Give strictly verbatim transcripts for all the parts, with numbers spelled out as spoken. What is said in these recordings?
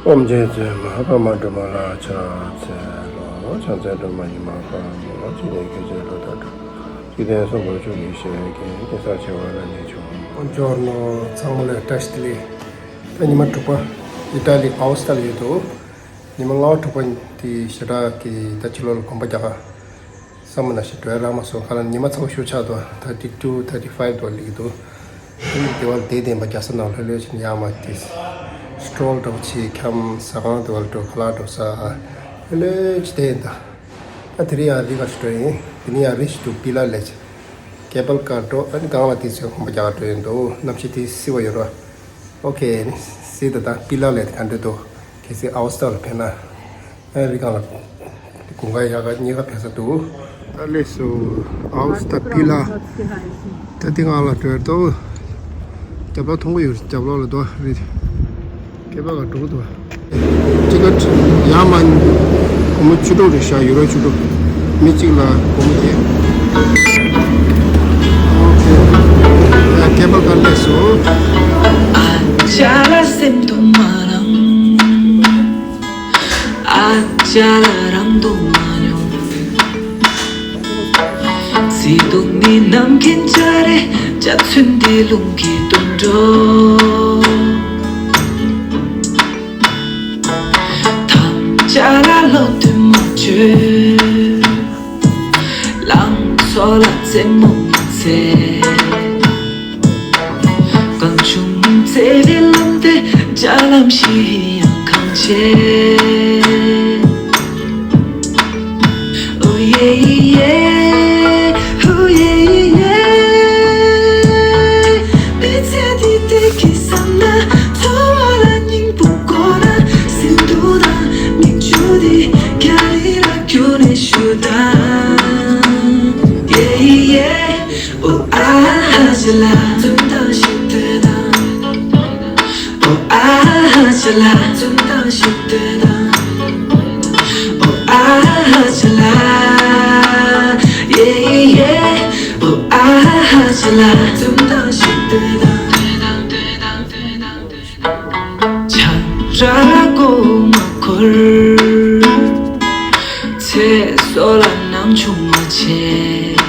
ཨོཾ་རྗེ་བཙུན་མ་འཕགས་མ་སྒྲོལ་མ་ལ་ཕྱག་འཚལ་ལོ། ཕྱག་འཚལ་སྒྲོལ་མ་ཉི་མ་འཕགས་མ་ཅི་ནས་སྐད་ཅིག་ལོ་ད་འགྲོ། འཇིག་རྟེན་གསུམ་པར་ཆོས་ཀྱི་ཞལ་གྱིས་བསྟན་ས་ཆེ་བ་ལ་ནི་ཆོས། འབྱོར་ནོ་ཚང་མ་ལ་བཀྲ་ཤིས་བདེ་ལེགས། ད་ཉི་མ་དྲུག་པ་ཨི་ཏཱ་ལི་ཨའོ་སི་ཏཱ་ལ་ཡོད་དོ། ཉི་མ་ལྔ་པ་དྲུག་པ་དེ་ཞེ་དྲག་གི་ད་ཕྱི་ལོགས་ལ་གོམ་པ་རྒྱག་ག་བསམ་མ་ན་ཞིག་འགྲོ་ཡ་རག་མ་སོང་། ཁ་ལ་ཉི་མ་ཚ་བོ་ཤུགས་ཆག་འདུག་ཐར་ཊི་ཊུ་ཐར་ཊི་ཕའིབ་འདུག་ལིག་འདུག་ཨ་ནི་དེ་བ་ལ་དེ་བདེན་པ་རྒྱག་ས་ནང་ལྷོད་ལྷོད་ཕྱིན་ཡ་མ་དེ་སི་ཊོལ་འདྲ་བོ་ཆེ་འཁྱམ་ཟ་ཁང་དེ་བ་ལ་འགྲོ་ཁ་ལག་འགྲོ་ས་ལྷོད་ལྷོད་ཅིག་དེ་ཡིན་ད། ད་དེ་རིང་ཡང་རི་ཁ་ཞིག་འགྲོ་ཡིན། དེ་ནི་ཡང་རི་ཞིག་འདུག་པི་ལ་ལེ་ཅི་ཀེ་བལ་ཀར་འགྲོ། ཨ་ནི་གང་ལ་དེ་ཚོའི་གོམ་པ་རྒྱག་ག་འགྲོ་ཡིན་འདུག་གནམ་གཤིས་དེ་བསིལ་བ་ཡོད་ར། ཨོ་ཁེ། ཨ་ནི་སི་ད་ད་པི་ལ་ལེ་དེ་ག་འདྲ་འདུག་གལ་སྲིད་ཨའོ་སི་ཏཱ་ལ་ཕེབས་ན། ཨ་རི་སྒང་ལ་དགུན་ཁ་དབྱར་ཁ་གཉིས་ཀ་ཕེབས་ས་འདུག་ད་ལེགས་སོ། ཨའོ་སི་ཏཱ་པི་ལ། ད་འདི་སྒང་ལ་འགྲོ་འདུག་རྒྱབ་ལོགས་མཐོང་གི་ཡོད། རྒྱབ་ལོགས་ལ་འདུག་རི། སྐེད་པ་ག་འགྲོ་འདུག་ཅི་ག་ཡ་མ་སྒོར་མོ་བཅུ་དྲུག་རེད་ཤག་ཡུ་རོ་བཅུ་དྲུག་མི་གཅིག་ལ་སྒོར་མོ་བརྒྱད། ཨོ་ཁེ། ཡ་སྐེད་པ་ག་ལེགས་སོ། ཨ་ཅག་ལ་སེམས་དུ་མ་རང་། ཨ་ཅག་ལ་རང་དུ་མ་མྱོང་། སི་ཏུ་མི་ནམ་མཁའི་འཇའ་རེ་འཇའ་ཚོན་འདི་རླུང་གིས་བཏོན་འགྲོ། ཐམས་ཅད་ལ་བློ་མཐུན་མ་བཅོས། ལང་ཚོ་ལ་རྩེད་མོ་མ་རྩེ། གང་བྱུང་བརྩེ་བའི་ལམ་དེ་འཇའ་ལམ་བཞིན་ཡང་གང་ཆེ། ཨོ་ཡེ་ཡེ། ཨོ་ཡེ་ཡེ། མི་ཚེ་འདི་བདེ་སྐྱིད་བསམ་ན། འཚོ་བ་ལ་སྙིང་པོ་དགོས་ན། སེམས་སྡུག་དང་སྙིང་རྗེ་འདི་རྒྱ་རི་ལ་བསྐྱུར་ནས་བཞུགས་དང་། ཡེ་ཡེ། ཨོ་ཨ་ཧ་ཅ་ལ། འཛུམ་མདངས་ཤིག་སྟོན་དང་། ཨོ་ཨ་ཧ་ཅ་ལ། འཛུམ་མདངས་ཤིག་སྟོན་དང་། ཨོ་ཨ་ཧ་ཅ་ལ། ཡེ་ཡེ། ཨོ་ཨ་ཧ་ཅ་ལ། འཛུམ་མདངས་ཤིག་སྟོན་དང་། ཆམ་ར་མགོ་མ་འཁོར། ཚེ་སྲོག་ལ་སྣང་ཆུང་མ་བྱེད།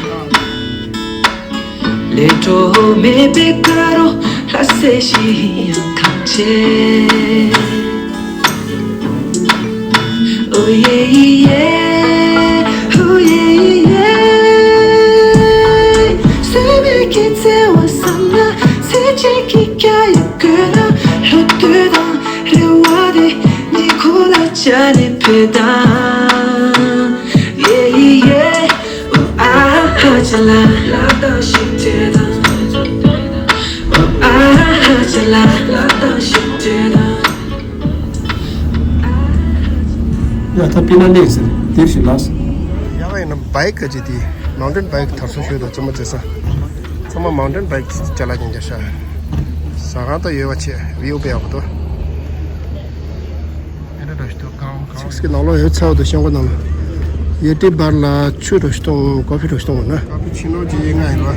ལས་འཕྲོ་མེད་པའི་དཀར་རོ་ལྷ་སྲས་བཞིན་ཡང་གང་ཆེ། ཨོ་ཡེ་ཡེ། ཨོ་ཡེ་ཡེ། བཟོད་མེད་ཀྱི་བརྩེ་བ་བསམ་ན། ཚེ་གཅིག་གི་རྒྱ་ཡི་དགོས་ན། ལྷོད་ལྷོད་དང་རེ་བ་དེ་ཉི་ཁུག་ལ་བཅར་ནས་ཕེབས་དང་། ཡེ་ཡེ། ཨོ་ཨ་ཧ་ཅ་ལ། ལ་དྭགས་ཤིག་བྱེད་དང་། ཨོ་ཨ་ཧ་ཅ་ལ། ལ་དྭགས་ཤིག་བྱེད་དང་། ཡ་ད་པི་ན་ལེགས་ཟེར་དེར་ཞིག་ལགས། ཡ་ཡིན་ན་བའིག་ག་ཅི་དེ་མའུན་ཏེན་བའིག་དར་སྲོལ་ཤོད་དང་རྩོམ་པ་བྱེད་ས། ཚང་མ་མའུན་ཏེན་བའིག་ཅ་ལག་ཀྱང་རྒྱག་ཤག་ཟ་ཁང་ད་ཡོད་པ་ཆེ་བིའུ་དཔེ་ཡག་པོ་འདུག་ཨེ་འདྲ་འདྲ་ཞིག་འདུག་གང་གང་། སིག་སི་གི་ནང་ལོགས་ཡོད་ཚར་བ་འདུག་ཤང་ཀོ་ནང་ལ། ཡེ་ཏི་བར་ལ་ཆུ་འདྲ་ཞིག་གཏོང་། ཀོ་ཕི་འདྲ་ཞིག་གཏོང་དགོས་ན། ཀོ་ཕི་ཆི་ནོ་ཅི་ཡིན་ང་ཡིན་པ།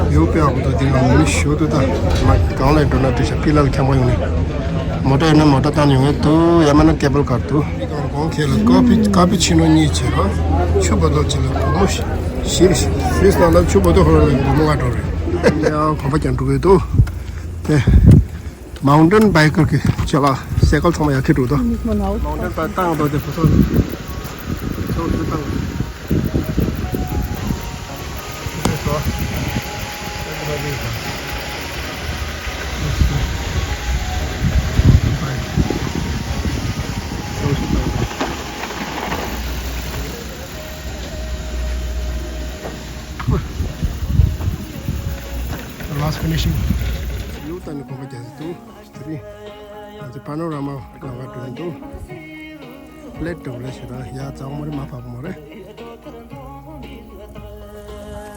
བིའུ་དཔེ་ཡག་པོ་འདུག་འདི་ནང་མི་ཞུ་འདུག་ད་མ་གང་ལ་འགྲོ་ན་འགྲོ་ཤག་པི་ལ་ལ་ཁྱམ་པ་ཡོང་ནས། མོ་ཊ་ཡོད་ན་མོ་ཊ་བཏང་ཡོང་ཡ་འདུག་ཡ་མ་ན་ཀེ་བལ་ཀར་འདུག་གང་ཁྱེད་ལ་ཀོ་ཕི་ཀོ་ཕི་ཆི་ནོ་གཉིས་བྱེད་རོགས། ཆུ་བོ་ཏོ་ཅི་ལ་སྒོར་མོ་བཞི་བཞི་རེད། སུད་སི་ནང་ལ་ཆུ་བོ་ཏོ་ཧོར་ལ་སྒོར་མོ་ལྔ་འགྲོ་རེད། ཡ་གོམ་པ་རྒྱག་འགྲོ་གི་འདུག་དེ་མའུན་ཏེན་བའིག་ཀར་གི་ཅ་ལག་སའི་ཀལ་ཚང་མ་ཡར་ཁྱེར་འགྲོ་འདུག་མའུན་ཏེན་བའིག་བཏང་འདུག་དེ་ཕུ་སོ་ཚོ་ཚོ་བཏང་། Last finishing. ཡུལ་དང་ནི་གོམ་པ་རྒྱག་ཟེར་འདུག་དེ་རིང་ང་ཚོ་པ་ནོ་ར་མ་ལམ་ཁ་འགྲོ་གི་འདུག་ཕ་ལེ་ཊི་འདྲ་བོ་རེད་ཞེ་དྲག་ཡ་རྫོགས་མ་རེད། མ་ཕབ་མ་རེད།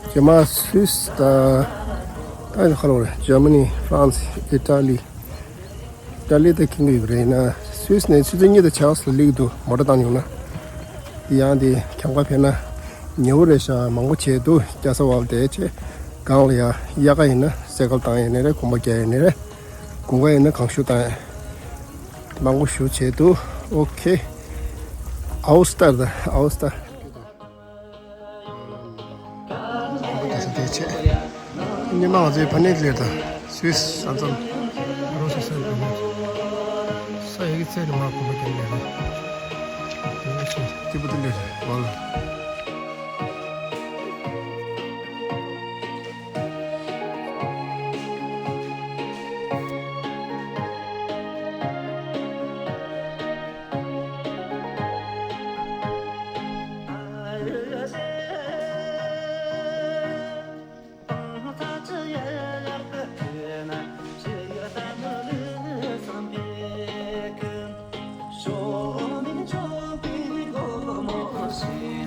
རྗེས་མ་སུད་སི་དང་ད་ཡིན་ཁ་ལོ་རེད། ཇར་མ་ནི། ཧྥ་རན་སི། ཨི་ཊ་ལི། ཨི་ཊ་ལི་དང་ཁེངས་ཀྱི་ཡོད་རེད། ཡིན་ན་སུད་སི་ནས་ཆུ་ཚོད་གཉིས་དང་ཕྱེད་ཀ་ཙམ་སླེབས་ཀྱི་འདུག་མོ་ཊ་བཏང་ཡོང་ན། དེ་ཡང་དེ་ཁྱམས་ཁ་ཕེབས་ན་ཉེ་བོ་རེད་ཤག་མང་པོ་བྱས་འདུག་སྐྱ་ས་བབས་བསྡད་བྱས་སྒང་ལ་ཡ་དབྱར་ཁ་ཡིན་ན་སའི་ཀལ་བཏང་ཡིན་ནི་རེད། གོམ་པ་རྒྱག་ཡིན་ནི་རེད། དགུན་ཁ་ཡིན་ན་གངས་ཤུགས་བཏང་ཡིན། མང་པོ་ཞུ་བྱས་འདུག་ཨོ་ཁེ། ཨའོ་སི་ཏར་དང་ཨའོ་སི་ཏར། དེ་ཚོ་དེ་བྱས། ཉི་མ་ང་ཚོའི་ཕ་ནས་ལེར་དང་སུད་སི་ས་མཚམས། རོ་སོ་སོའི་ས་ཡི་གི་ཚད་རི་མ་གོམ་པ་རྒྱབ་ནས་རེད། དེ་བྱས་ཏི་པུ་ཏི་ལེར་བ་ལ།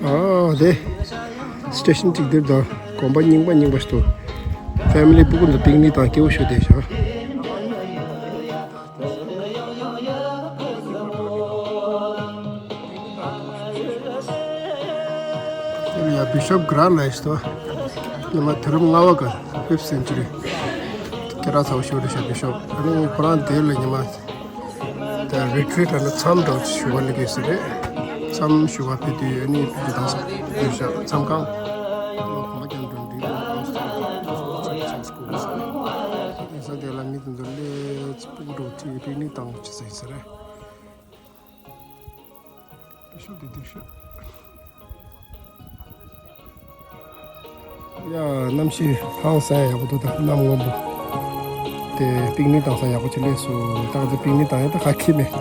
ཨ་དེ་སི་ཊེ་ཤན་གཅིག་འདིར་དང་གོམ་པ་རྙིང་པ་རྙིང་པ་ཞིག་འདུག་ཕེ་མི་ལི་སྤུ་གུ་ཚོ་པིག་ནིག་དང་སྐྱིད་པོ་ཞུ་བསྡད་ཤག་དེ་ལ་ཡ་བི་ཤོབ་གྷ་རན་ལ་ཡིས་ཏོ། ཉི་མ་དུས་རབས་ལྔ་པ་ག་fifth century། སྐད་གྲགས་ཚ་པོ་ཞིག་རེད་ཤག་བི་ཤོབ། ཨ་ནི་ཁོ་རང་དེ་ལ་ཉི་མ་དེ་རི་ཊི་རིཊ་ལ་མཚམས་འདྲ་བོ་ཞུ་བ་ལ་གི་ཟེར་རེད། མཚམས་ཞུ་བ་ཕེབས་དུས་ཨ་ནི་ཕེབས་ཀྱི་དང་ས་དེ་ཤག་མཚམས་ཁང་། ཁོ་མ་ཀྱང་འགྲོ་འདི་ལ་ཨོ་སི་ཏྲེ་ལི་ཡ་ཆབ་སྲིད་སྐུ་ས་རེད། ས་དེ་ལ་མི་དེ་ཚོ་ལས་སྤུ་གུ་འགྲོ་ཁྲིད་པིག་ནིག་བཏང་ཆི་ཟེར་ཟེར་རེད། ཤུགས་དེ་སྡིག་ཤོས། ཡ། གནམ་གཤིས་ཧང་སང་ཡག་པོ་འདུག་ད་གནམ་སྔོན་པོ། དེ་པིག་ནིག་བཏང་ས་ཡག་པོ་ཅིག་སླེབས་སོང་། ད་ང་ཚོ་པིག་ནིག་བཏང་ཡ་ད་ཁ་ཁྱིམ་མེད།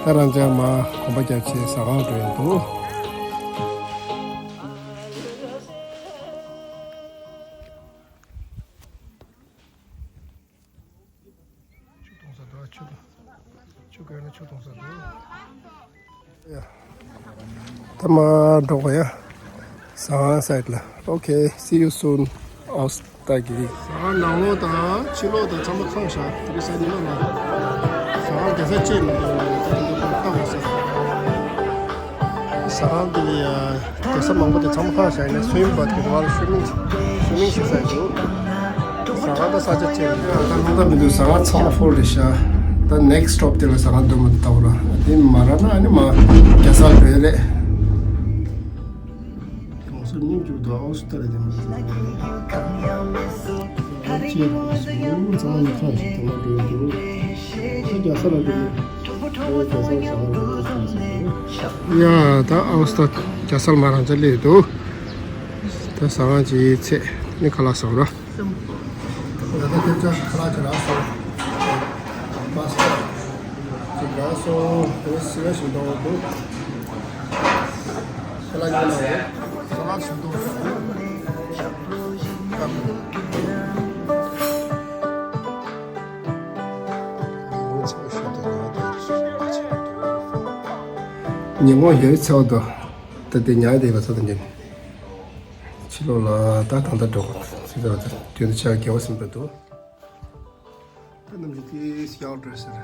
ད་རང་ཅག་མ་གོམ་པ་རྒྱབ་བྱས་ཟ་ཁང་འགྲོ་ཡིན་འདུག་ཆུ་གཏོང་ས་འདུག་ཆུ། ཆུ་ཁ་ནས་ཆུ་གཏོང་ས་འདུག་ཡ། ད་མ་འགྲོ་གོ་ཡ། ཟ་ཁང་སའིད་ལ། Okay, see you soon. ཨའོ་སི་ཏྲེ་ལི་ཡ། ཟ་ཁང་ནང་ལོགས་དང་ཕྱི་ལོགས་དང་ཚང་མ་ཁེངས་ཤག་དེ་རིང་ས་ཉི་མ་ལ། ཟ་ཁང་རྒྱག་ས་ཅི་ཡང་མི་འདུག་ད་དུང་ལྟ་དགོས་ས། ཟ་ཁང་དེ་ལ་ཡ་རྒྱག་ས་མང་པོ་དེ་ཚང་མ་ཁེངས་ཤག་ཡིན་ན་སུ་ཡིན་པ་དེ་རུ་བ་ལ་ཤུ་མིང་ཤུ་མིང་ཞིག་ས་འདུག་ཟ་ཁང་ད་ས་ཆ་ཅི་ཡང་མི་འདུག་ད་ལྷོང་ད་མི་འདུག་ཟ་ཁང་ཚང་མ་ཧྥུལ་རེད་ཤག་ད་ནེག་སི་ཊི་སི་ཊོབ་དེ་ལ་ཟ་ཁང་འདུག་མི་འདུག་ལྟ་བུ་ར། དེ་མ་རག་ན་ཨ་ནི་མ་རྒྱག་ས་འགྲོ་ཡ་རེད། ང་ཚོ་སྙིང་རྒྱུག་འདུག་ཨའོ་སི་ཏྲེ་ལི་ཡ་དེ་མ་ཟད་ཅེས་ཚང་མ་ཁ་ཞིག་དེ་མ་འགྲོ་འདུག་ཁ་རྒྱག་ས་ལ་འགྲོ་འདུག་ཨོ་རྒྱག་ས་ལ་ཟ་ཁང་འགྲོ་འདུག་ཡ་ད་ཨའོ་སི་ཏྲེ་རྒྱག་ས་མ་རང་ཅག་སླེབས་འདུག་ད་ཟ་ཁང་ཅིག་ཚེ་ནི་ཁ་ལག་ཟ་ར། ད་ལྟ་ཁྱེད་ཅག་ཁ་ལག་ཅིག་རག་སོང་། པ་སི་ཏ་ཅིག་རག་སོང་། དེ་ནས་སི་ལ་ཞིག་འདོགས་འདུག་ཁ་ལག་ཉོ་ན་འོ། ཁ་ལག་ཞིག་འདོགས་འདུག་ཉིན་མོ་ཡོད་ཚེ་བ་དོ། ད་དེ་ཉལ་བསྡད་པ་ཚོ་དང་འགྲན། ཕྱི་ལོགས་ལ་ད་ད་ལྟ་འགྲོ་དགོས། ཚིག་ད་ད་དུས་འདི་ཆ་རྒྱལ་བ་སེམས་པ་འདུག་ད་ནམ་རྒྱུན་དེ་ཡག་འགྲོ་ཟེར།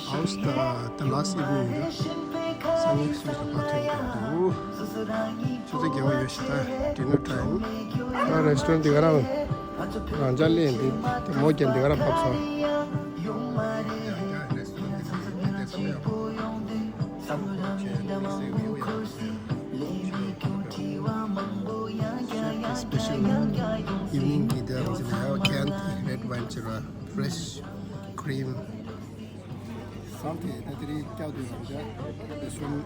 ཨའོ་སི་ཏྲེ་ལི་ཡ་the last evening ཡིན་འདུག་སང་ཉིན་སུད་སི་ལ་ཕར་ཐོན་དགོས་འདུག་ཆུ་ཚོད་བརྒྱད་པ་ཡོད་ཤག་ད་dinner time ད་restaurant འདི་ག་རང་རང་ཅག་སླེབས་འདུག་དེ་མོ་རྒྱག་འདི་ག་རང་ཕབ་སོང་། Special evening གི་དེ་རང་ཚོ་ལ་ཡང་ཁན་ཏི་རེད་ཝའིན་ཅིག་ར་ཕི་རེ་ཤི་ཁི་རིམ། སང་དེ་ད་དེ་རིང་སྐྱག་དུས་རང་ཅག་དེ་སོང་།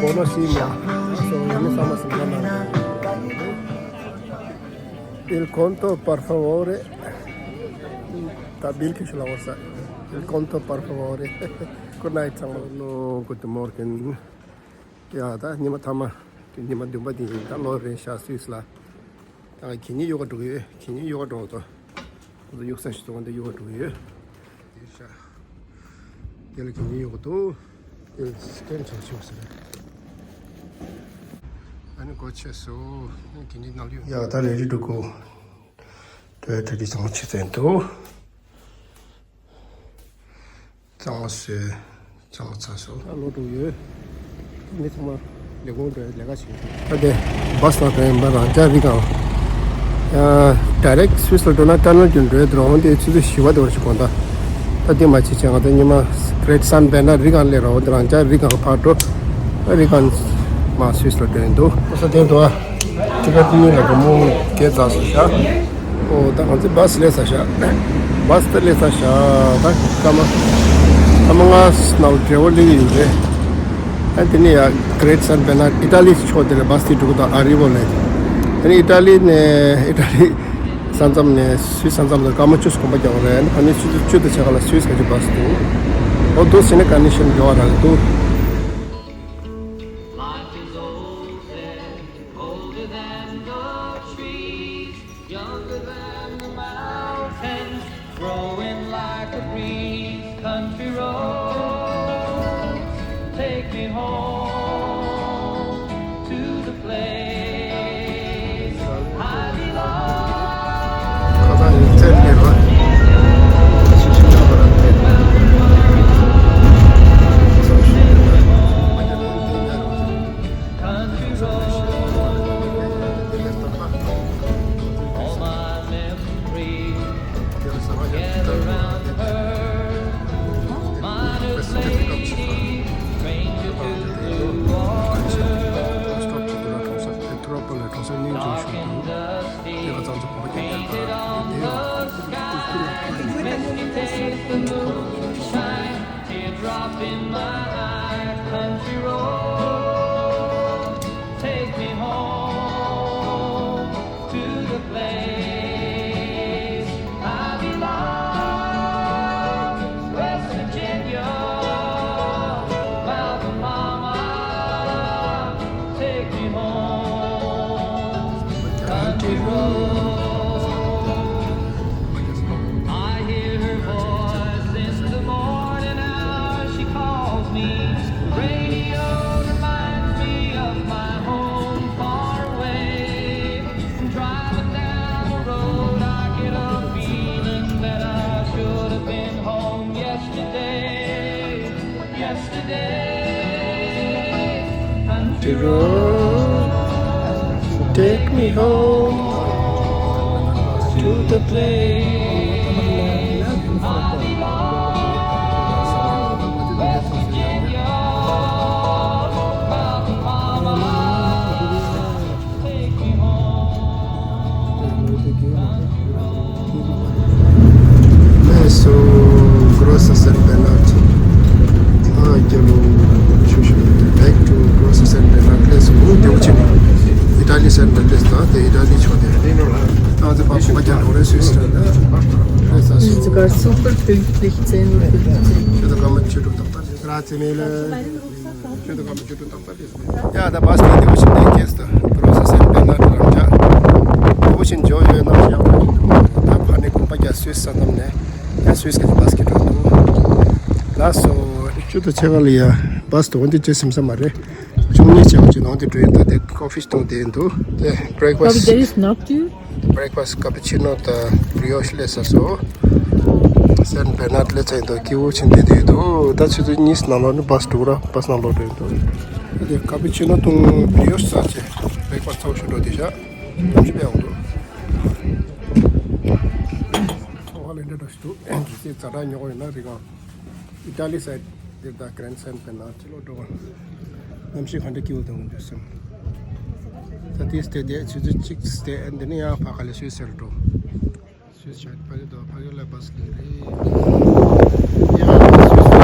གོ་ནོ་སི་མ། སོ་ཡིན་ས་མ་སི་མ་ན། Il conto, per favore. ད་བིལ་ཁྱོད་ཤོད་ལ་འོར་ས། Il conto, per favore. Good night ཚང་མ། Hello, guten Morgen. ཡ་ད་ཉི་མ་ཐ་མ། ཉི་མ་བདུན་པ་དེ་ཡིན། ད་ལོག་རེད་ཤག་སུད་སི་ལ། ད་གད་སྙིགས་གཡུག་ག་འགྲོ་གི་ཡོད། གད་སྙིགས་གཡུག་ག་འགྲོ་གི་འདུག་ཁོ་ཚོ་གཡུག་ས་ཞིག་འདུག་འོ་འདི་གཡུག་ག་འགྲོ་གི་ཡོད། དེ་ཤ། དེ་ལ་གད་སྙིགས་གཡུག་ག་འདུག་དེ་ལ་སི་ཀེན་བྱས་ཆོག་ཟེར། ཨ་ནི་སྒོ་ཕྱེ་སོང་། གད་སྙིགས་ནང་ལ་གཡུག་ཡ་ད་རེ་རེ་འགྲོ་གོ། དེ་དེ་དེ་ཚང་མ་ཕྱེ་ཚར་འདུག་གཙང་མ་བཟོས། གཙང་མ་ཚར་སོང་། ད་ལོག་འགྲོ་ཡོད། མི་ཚང་མ་ལས་ཁུངས་འགྲོ་ཡ་ལས་ཀ་བྱེད་ཀྱི་འདུག་ད་དེ་བཱས་ལ་འགྲོ་ཡིན་པ། རང་འཇགས་རི་སྒང་། ཡ། ཌའི་རེག་སུད་སི་ལ་འགྲོ་ན་ཊ་ནལ་གྱི་འགྲོ་ཡ་འདུག་འོ་འདི་ཆུ་ཚོད་བཞི་པ་དེ་བར་ཞིག་དགོངས་དག་ད་དེ་མ་བྱེད་བྱས་ང་ཚོ་ཉི་མ་གྷི་རེ་ཊི་སན་བེ་ནར་རི་སྒང་སླེབས་ར། འོ་དེ་རང་འཇགས་རི་སྒང་ཕར་འགྲོ། ད་རི་སྒང་མར་སུད་སི་ལ་འགྲོ་ཡིན་འདུག་ཨོ་ས་དེ་འདུག་ཨ། ཊི་ཀེ་ཊི་གཉིས་ལ་སྒོར་མོ་བརྒྱད་ཙམ་ཟེར་ཤག་ཨོ་ད་ང་ཚོ་བཱས་སླེབས་ཚར་ཤག་བཱས་ད་སླེབས་ཚར་ཤག་ད་སྐར་མ་སྐར་མ་ལྔ་ནང་ལ་བྲེལ་བ་སླེབས་ཀྱི་ཡིན་པས། ད་དེ་ནས་ཡ་གྷི་རེ་ཊི་སན་བེ་ནར་ཨི་ཊ་ལི་ཕྱོགས་དེ་ལ་བཱས་དེ་འགྲོ་གི་འདུག་ཨ་རི་བོ་ལ། དེ་ནས་ཨི་ཊ་ལི་ནས་ཨི་ཊ་ལི་ས་མཚམས་ནས་སུད་སི་ས་མཚམས་ལ་སྐར་མ་བཅུ་གོམ་པ་རྒྱག་དགོས་རེད། ཨ་ནི་ཕ་ནི་ཆུ་ཚོད་བཅུ་དང་ཕྱེད་ཀ་ལ་སུད་སི་ག་ཅིག་བཱས་འདུག་ཨོ་འདུག་ཟེར་ནས་ཀོན་ཌི་ཤན་འགྱུར་བ་རག་གི་འདུག Life is older, older than the trees, younger than the mountains, growing like a breeze. Country roads, take me home to the place I belong. Country road, all my memories gather round her. Modest lady, stranger to the water. Painted on the sky, misty taste the moonshine. Teardrop in my eye, country road, take me home to the place I belong. West Virginia, Alabama, take me home. Country road. I hear her voice in the morning hour. She calls me. The radio reminds me of my home far away. Driving down the road, I get a feeling that I should have been home yesterday. Yesterday, country road, take me home to the place I belong. West Virginia, Alabama. ལགས་སོ། གྷི་རོ་སི་སན་བེ་ནར་ཌི། ཨ་རྒྱལ་པོ་ཆུ་ཤུ། Back to Grosso San Bernardino། ལགས་སོ། འོ་དེ་བོ་ཆེ་ནི་ཨི་ཊ་ལི་སན་བེ་ནར་ཌི་ད་དེ་ཨི་ཊ་ལི་ཕྱོགས་དེ། ད་ཚེ་པ་ཕོ་བ་རྒྱ་ནོར་རེ་སུད་སི་རེད། ལགས་སོ། Sogar super pünktlich zehn Uhr fünfzehn. ཁྱོད་ཚོ་སྐར་མ་བཅུ་དྲུག་ཏག་ཏག་རེད། ཁྱོད་ཚོ་སྐར་མ་བཅུ་དྲུག་ཏག་ཏག་རེད། ཡ་ད་བཱས་དེ་བདེ་པོ་ཞིག་གནས་ཀྱིས་ད་གྷི་རོ་སི་སན་བེ་ནར་ཌི་རང་འཇགས་བདེ་པོ་ཞིག་འཇོག་ཡོད་ན་ཡག་པོ་འདུག་ད་ཕ་ནས་དགོན་པ་རྒྱ་སུད་སི་ས་མཚམས་ནས་ཡ་སུད་སི་ག་བཱས་ཀྱིས་འགྲོ་འདུག་ལགས་སོ། བཅུ་དང་ཕྱེད་ཀ་ལ་ཡ་བཱས་དེ་འོ་འདི་བྱེད་སེམས་ས་མ་རེད། བཅུ་གཉིས་བྱས་པ་ཅིག་ནང་དེ་འགྲོ་ཡིན། ད་དེ་ཀོ་ཕི་བཏུང་དེ་འདུག་དེ་བྷི་རེག་ཕ་སི། Probably there is not too. བྷི་རེག་ཕ་སི་ཀ་པུ་ཆི་ནོ་དང་བྷི་རི་ཡོ་ཤི་སླེབས་ཚར་སོང་། སན་བེ་ནར་ཌི་སླེབས་ཚར་ཡིན་འདུག་སྐྱིད་པོ་ཞིག་བསྡད་དེ་འདུག་ད་ཆུ་ཚོད་གཉིས་ནང་ལོགས་ནས་བཱས་འགྲོ་གི་ར། བཱས་ནང་ལོགས་འགྲོ་ཡིན་འདུག་ད་དེ་ཀ་པུ་ཆི་ནོ་བཏུང་བྷི་རི་ཡོ་ཤི་ཟ་བྱས་བྷི་རེག་ཕ་སི་ཚོགས་ཞུ་འགྲོ་དེ་ཤག་གཏམ་ཞིག་སྤེལ་འོང་འདུག་ཚོགས་ལས་འདྲ་འདྲ་ཞིག་འདུག་དེ་ཚེ་ཛ་དྲག་ཉོ་གི་ཡོད་ན་རི་སྒང་ཨི་ཊ་ལི་སའིཌ་འདིར་ད་གྷི་རན་སན་བེ་ནར་ཌི་ལོ་འགྲོ་གི་གནམ་གཤིས་ག་འདྲ་སྐྱིད་པོ་འདུག་འདུག་སེམས། ད་དེ་སྟེ་དེ་ཆུ་ཚོད་གཅིག་སྟེ་འདི་ནས་ཡང་ཕར་ག་ལེ་སུད་སིར་འགྲོ། སུད་སི་ཕ་གི་དང་ཕ་གི་ལ་བཱས་ལེན་རེད། ཡང་སུད་སི།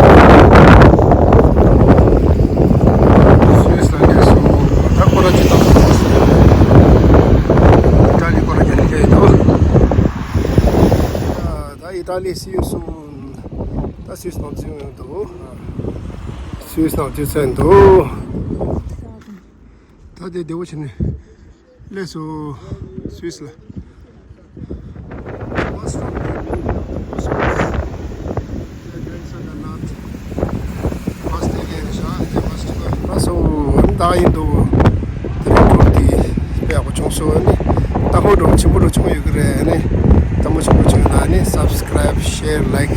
སུད་སི་ལ་སླེབས་སོང་། ད་སྐོར་ར་ཅིག་བཏང་སོང་། ཨི་ཊ་ལི་སྐོར་ར་རྒྱག་ནས་སླེབས་འདུག་ད་ཨི་ཊ་ལི། See you soon. ད་སུད་སི་ནང་ཚུད་འདུག་སུད་སི་ནང་ཚུད་ཚར་འདུག་ད་དེ་བདེ་པོ་བྱས་ནས་སླེབས་སོང་། སུད་སི་ལ། First of the Muslims, they are doing Sagarnath. First again, Shah, they must go. ད་སོ་ད་ཡིན་འདུག་དེ་རིང་འགྲོ་དེ་དཔེ་ཡག་པོ་བྱུང་སོང་ནི། ད་ཧོ་འགྲོ་ཆེན་པོ་འགྲོ་བྱུང་ཡོད་ཀྱི་རེད་ནི། ད་མོ་ཆེན་པོ་བྱུང་ན་ནི་subscribe, share, like.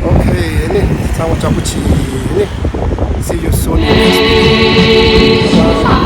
Okay, ནི་ཚང་མ་ཅག་པོ་བྱེད་ནི། See you soon in next video.